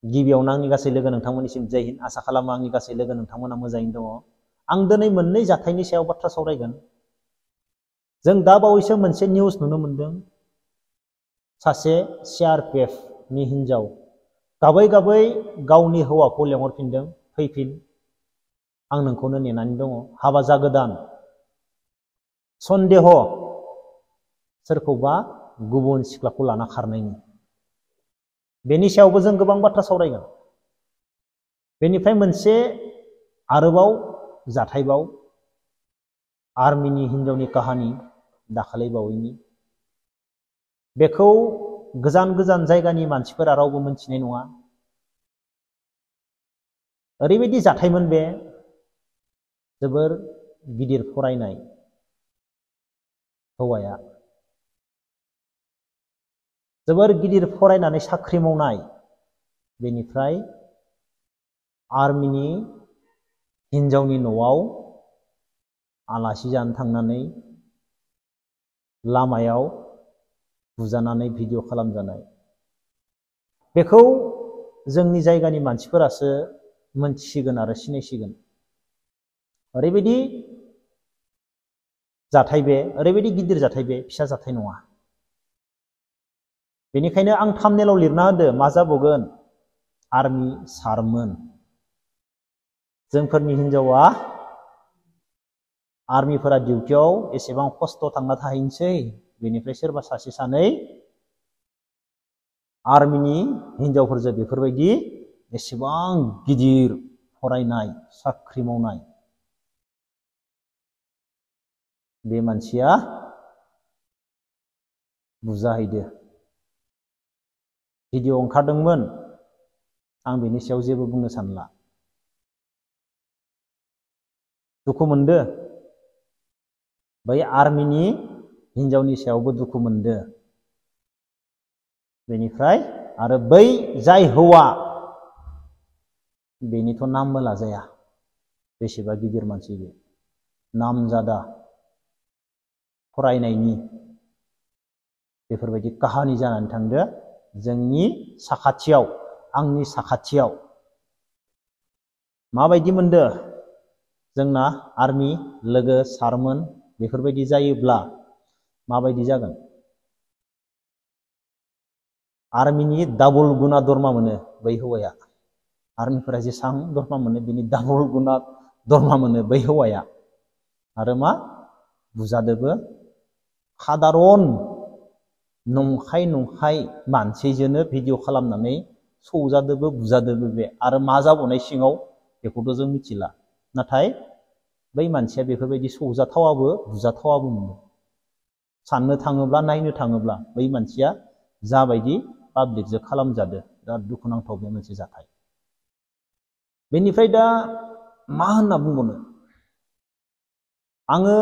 गिबियावनो आंनि गासै लोगो नोंथांमोननिसिम जय हिन्द आसा खालामो आंनि गासै लोगो नोंथांमोना मोजाङैनो दङ। आं दिनै मोननै जाथायनि सायाव बाथ्रा सावरायगोन। जों दा बावैसो मोनसे निउस नुनो मोनदों। सासे CRPF नि हिनजाव गाबै गाबै गावनि हौवाखौ लेंहरफिनदों, फैफिन, आं नोंखौनो नेनानै दङ, हाबा जागोदान। सन्देह सोरखौबा गुबुन सिख्लाखौ लाना खारनायनि। बेनि सायावबो जों गोबां बाथ्रा सावरायगोन। बेनिफ्राय मोनसे आरोबाव जाथायबाव आर्मिनि हिनजावनि काहानि दाखालै बावैनि। बेखौ गोजान गोजान जायगानि मानसिफोरा रावबो मोनथिनाय नङा। ओरैबायदि जाथायमोन बे, जोबोर गिदिर फरायनाय हौवाया, जोबोर गिदिर फरायनानै साख्रि मावनाय, बेनिफ्राय आर्मिनि हिनजावनि न'आव आलासि जानो थांनानै लामायाव बुजानानै भिडिअ खालामजानाय। बेखौ जोंनि जायगानि मानसिफोरासो मोनथिसिगोन आरो सिनायसिगोन। ओरैबायदि जाथाय बे, ओरैबायदि गिदिर जाथाय बे, फिसा जाथाय नङा। बेनिखायनो आं थाम्बनेलाव लिरना होदो मा जाबावगोन, आर्मि सारमोन। जोंफोरनि हिनजावा आर्मिफोरा डिउटियाव एसेबां खस्थ' थांना थाहैनोसै, बेनिफ्राय सोरबा सासे सानै आर्मिनि हिनजावफोरजों बेफोरबायदि एसेबां गिदिर फरायनाय, साख्रि मावनाय, बे मानसिया बुजाहैदो। भिडिअ ओंखारदोंमोन, आं बेनि सायाव जेबो बुंनो सानला। दुखु मोनदो, बै आर्मिनि हिनजावनि सायावबो दुखु मोनदो। बेनिफ्राय आरो बै जाय हौवा, बेनिथ' नामबो लाजाया, बेसेबा गिदिर मानसि बे, नामजादा फरायनायनि, बेफोरबायदि काहानि जानानै थांदो जोंनि साखाथियाव, आंनि साखाथियाव। माबायदि मोनदो जोंना आर्मि लोगो सारमोन बेफोरबायदि जायोब्ला माबायदि जागोन? आर्मिनि डाबल गुना दरमा मोनो बै हौवाया। आर्मिफोरा जेसां दरमा मोनो बिनि डाबल गुना दरमा मोनो बै हौवाया। आरो मा बुजादोबो, सादारन नंखाय नंखाय मानसिजोंनो भिडिअ खालामनानै सौजादोबो बुजादोबो बे। आरो मा जाबावनाय सिङाव बेखौथ' जों मिथिला। नाथाय बै मानसिया बेफोरबायदि सौजाथावाबो बुजाथावाबो मोनो। साननो थाङोब्ला, नायनो थाङोब्ला बै मानसिया जाबायदि पाब्लिकजों खालामजादो, बिराद दुखुनांथाव बे मोनसे जाथाय। बेनिफ्राय दा मा होनना बुंबावनो? आङो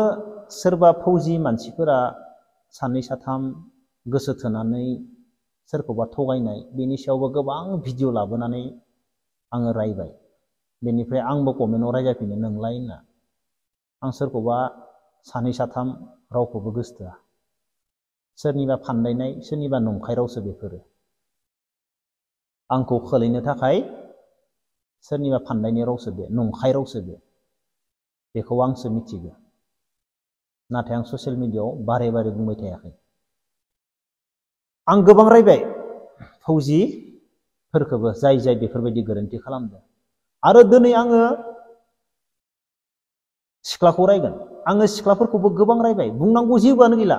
सोरबा फौजि मानसिफोरा सानै साथाम गोसो थोनानै सोरखौबा थगायनाय, बेनि सायावबो गोबां भिडिअ लाबोनानै आङो रायबाय। बेनिफ्राय आंबो कमेन्टआव रायजाफिनो, नोंलाय होनना। आं सोरखौबा सानै साथाम रावखौबो गोसोथोआ। सोरनिबा फान्दायनाय, सोरनिबा नंखाय रावसो बेफोरो। आंखौ खोलैनो थाखाय सोरनिबा फान्दायनाय रावसो बे, नंखाय रावसो बे। बेखौ आंसो मिथिगौ। नाथाय आं ससियेल मिडियाआव बारे बारे बुंबाय थायाखै। आं गोबां रायबाय फौजिफोरखौबो, जाय जाय बेफोरबायदि गोरोन्थि खालामदों। आरो दिनै आङो सिख्लाखौ रायगोन। आङो सिख्लाफोरखौबो गोबां रायबाय, बुंनांगौ जेबोआनो गैला।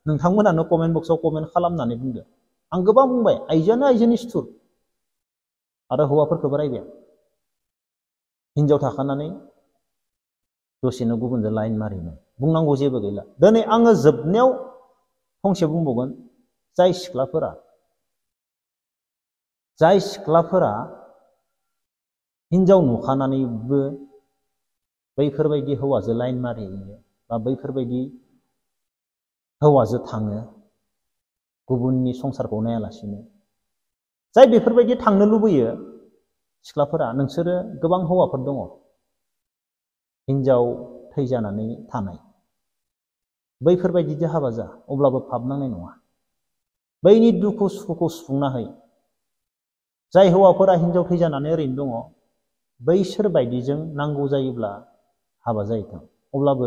नोंथांमोनानो कमेन्ट बक्सआव कमेन्ट खालामनानै बुंदो। आं गोबां बुंबाय, आइजोआनो आइजोनि सुथुर। आरो हौवाफोरखौबो रायबाय। हिनजाव थाखानानै दसेनो गुबुनजों लाइन मारिनाय, बुंनांगौ जेबो गैला। दिनै आङो जोबनायाव फंसे बुंबावगोन, जाय सिख्लाफोरा हिनजाव नुखानानैबो बैफोरबायदि हौवाजों लाइन मारियो, बा बैफोरबायदि हौवाजों थाङो, गुबुननि संसारखौ नायालासिनो, जाय बेफोरबायदि थांनो लुबैयो सिख्लाफोरा, नोंसोरो गोबां हौवाफोर दङ हिनजाव थैजानानै थानाय, बैफोरबायदिजों हाबा जा, अब्लाबो पाप नांनाय नङा। बैनि दुखु सुखुखौ सुफुंना है। जाय हौवाफोरा हिनजाव थैजानानै ओरैनो दङ बैसोर बायदिजों नांगौ जायोब्ला हाबा जाहैथों। अब्लाबो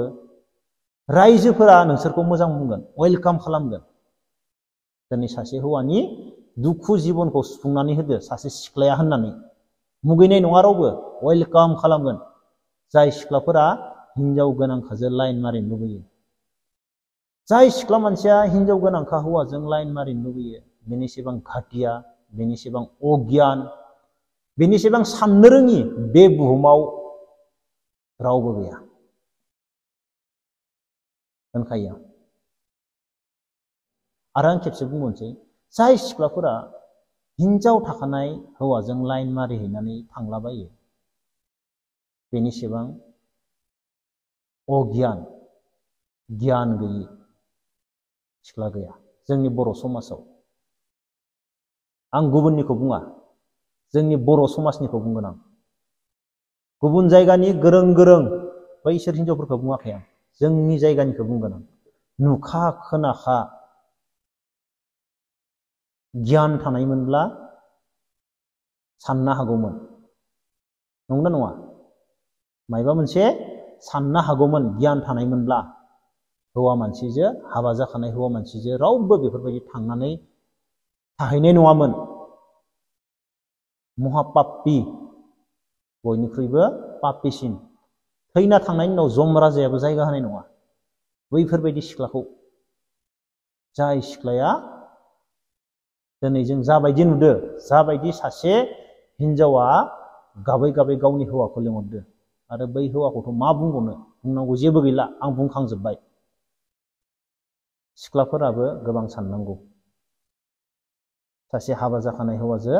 रायजोफोरा नोंसोरखौ मोजां बुंगोन, वेलकाम खालामगोन। दिनै सासे हौवानि दुखु जिबनखौ सुफुंनानै होदो सासे सिख्लाया होननानै मुगैनाय नङा, रावबो वेलकाम खालामगोन। जाय सिख्लाफोरा हिनजाव गोनांखाजों लाइन मारिनो लुबैयो, जाय सिख्ला मानसिया हिनजाव गोनांखा हौवाजों लाइन मारिनो लुबैयो, बेनिसेबां घाटिया, बेनिसेबां अगियान, बेनिसेबां साननो रोङि बे बुहुमाव रावबो गैया होनखायो आं। आरो आं खेबसे बुंबावनोसै, जाय सिख्लाफोरा हिनजाव थाखानाय हौवाजों लाइन मारिहैनानै थांलाबायो, बेनिसेबां अगियान, गियान गैयि सिख्ला गैया जोंनि बर' समाजाव। आं गुबुननिखौ बुङा, जोंनि बर' समाजनिखौ बुंगोन आं। गुबुन जायगानि गोरों गोरों बैसोर हिनजावफोरखौ बुङाखै आं, जोंनि जायगानिखौ बुंगोन आं। नुखा खोनाखा गियान थानायमोनब्ला साननो हागौमोन, नंगौना नङा? मायबा मोनसे साननो हागौमोन गियान थानायमोनब्ला। हौवा मानसिजों, हाबा जाखानाय हौवा मानसिजों रावबो बेफोरबायदि थांनानै थाहैनाय नङामोन। महापाप्पि, बयनिख्रुइबो पाप्पिसिन। थैना थांनायनि उनाव जम राजायाबो जायगा होनाय नङा बैफोरबायदि सिख्लाखौ। जाय सिख्लाया दिनै जों जाबायदि नुदो, जाबायदि सासे हिनजावा गाबै गाबै गावनि हौवाखौ लिंहरदो, आरो बै हौवाखौथ' मा बुंबावनो, बुंनांगौ जेबो गैला, आं बुंखांजोब्बाय। सिख्लाफोराबो गोबां साननांगौ। सासे हाबा जाखानाय हौवाजों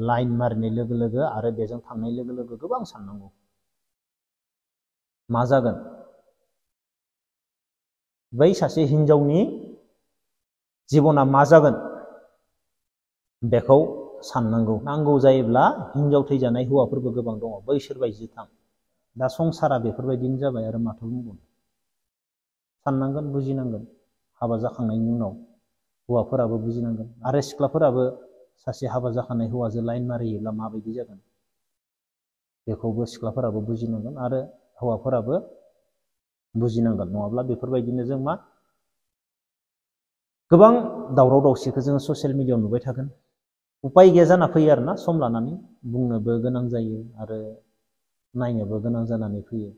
लाइन मारिनाय लोगो लोगो आरो बेजों थांनाय लोगो लोगो गोबां साननांगौ। मा जागोन? बै सासे हिनजावनि जिबना मा जागोन बेखौ साननांगौ। नांगौ जायोब्ला हिनजाव थैजानाय हौवाफोरबो गोबां दङ, बैसोर बायदि थां। दा संसारा बेफोरबायदिनो जाबाय, आरो माथो बुंबावनो। साननांगोन, बुजिनांगोन। हाबा जाखांनायनि उनाव हौवाफोराबो बुजिनांगोन, आरो सिख्लाफोराबो सासे हाबा जाखानाय हौवाजों लाइन मारियोब्ला माबायदि जागोन बेखौबो सिख्लाफोराबो बुजिनांगोन, आरो हौवाफोराबो बुजिनांगोन। नङाब्ला बेफोरबायदिनो जों मा गोबां दावराव दावसिखौ जोङो ससियेल मिडियायाव नुबाय थागोन। उपाय गैया जाना फैयो आरोना, सम लानानै बुंनोबो गोनां जायो आरो नायनोबो गोनां जानानै फैयो।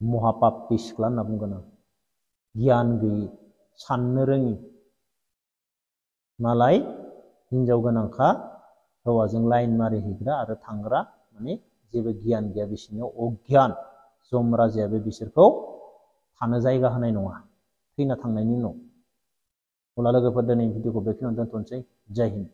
महापाप्पि सिख्ला होनना बुंगोन आं। गियान गैयि, साननो रोङि। मालाय हिनजाव गोनांखा हौवाजों लाइन मारिहैग्रा आरो थांग्रा, माने जेबो गियान गैया बिसोरनियाव, अगियान। जम राजायाबो बिसोरखौ थानो जायगा होनाय नङा थैना थांनायनि उनाव। अब्ला लोगोफोर, दिनै भिडिअखौ बेखिनियावनो दोनथ'नोसै। जय हिन्द।